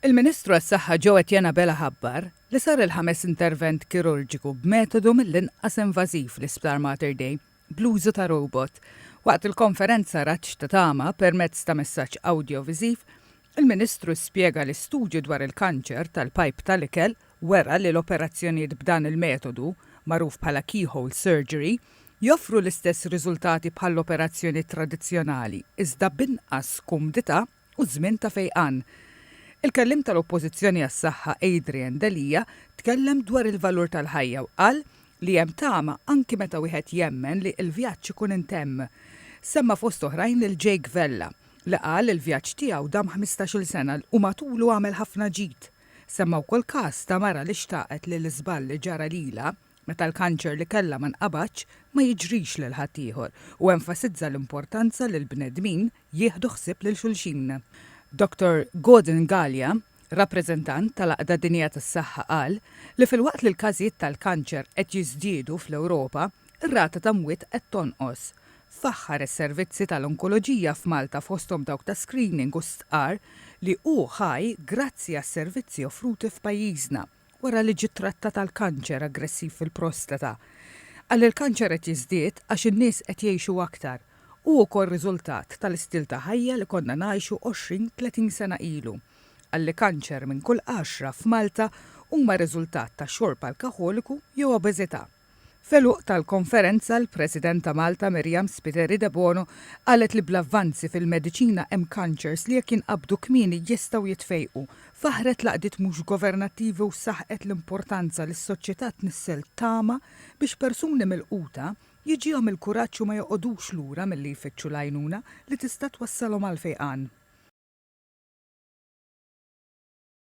Il-Ministru għas-Saħħa Joe Etienne Abela ħabbar li sar il-ħames intervent kirurġiku b'metodu mill-inqas invażiv fl-Isptar Mater Dei bl-użu ta' robot. Waqt il-konferenza Raġġ ta' Tama permezz ta' messaġġ awdjoviżiv, il-Ministru spjega li studju dwar il-kanċer tal-pajp tal-ikel wera li l-operazzjonijiet b'dan il-metodu, magħruf bħala keyhole surgery, joffru l-istess riżultati bħall-operazzjoni tradizzjonali iżda b'inqas kumdità u żmien ta' fejqan. Il-Kelliem tal-Oppożizzjoni għas-Saħħa Adrian Delia tkellem dwar il-valur tal-ħajja u qal li hemm tama anki meta wieħed jemmen li l-vjaġġ ikun intemm. Semma fost oħrajn lil Jake Vella, li qal li l-vjaġġ tiegħu dam 15-il sena u matulu għamel ħafna ġid. Semma wkoll każ ta' mara li xtaqet li l-iżball li ġara lilha meta l-kanċer li kellha ma nqabadx ma jiġrix lil ħaddieħor u enfasizza l-importanza li l-bnedmin jieħdu ħsieb lil xulxin. Dottor Gordon Galea, rappreżentant tal-Għaqda Dinjija tas-Saħħa qal li filwaqt li l-każijiet tal-kanċer qed jiżdiedu fl-Ewropa, ir-rata ta' mwiet qed tonqos. Faħħar is-servizzi tal-onkoloġija f'Malta fosthom dawk ta' screening u stqarr li hu ħaj grazzi għas-servizzi offruti f'pajjiżna. wara li ġie ttrattat għal kanċer aggressiv fil-prostata. Qal li l-kanċer qed jiżdied għax in-nies qed jgħixu aktar. Hu wkoll riżultat tal-istil ta' ħajja li konna ngħixu 20, 30 sena ilu. Qal li kanċer minn kull għaxra f'Malta huma riżultat ta' xorb alkaħoliku jew obeżità. F'għeluq tal-konferenza l-President ta' Malta Myriam Spiteri Debono qalet li bl-avvanzi fil-mediċina hemm kanċers li jekk jinqabdu kmieni jistgħu jitfejqu. Faħħret l-għaqdiet mhux governattivi u saħqet l-importanza li s-soċjetà tnissel tama biex persuni milquta jiġihom il-kuraġġ u ma joqogħdux lura milli jfittxu l-għajnuna li tista' twassalhom għall-fejqan.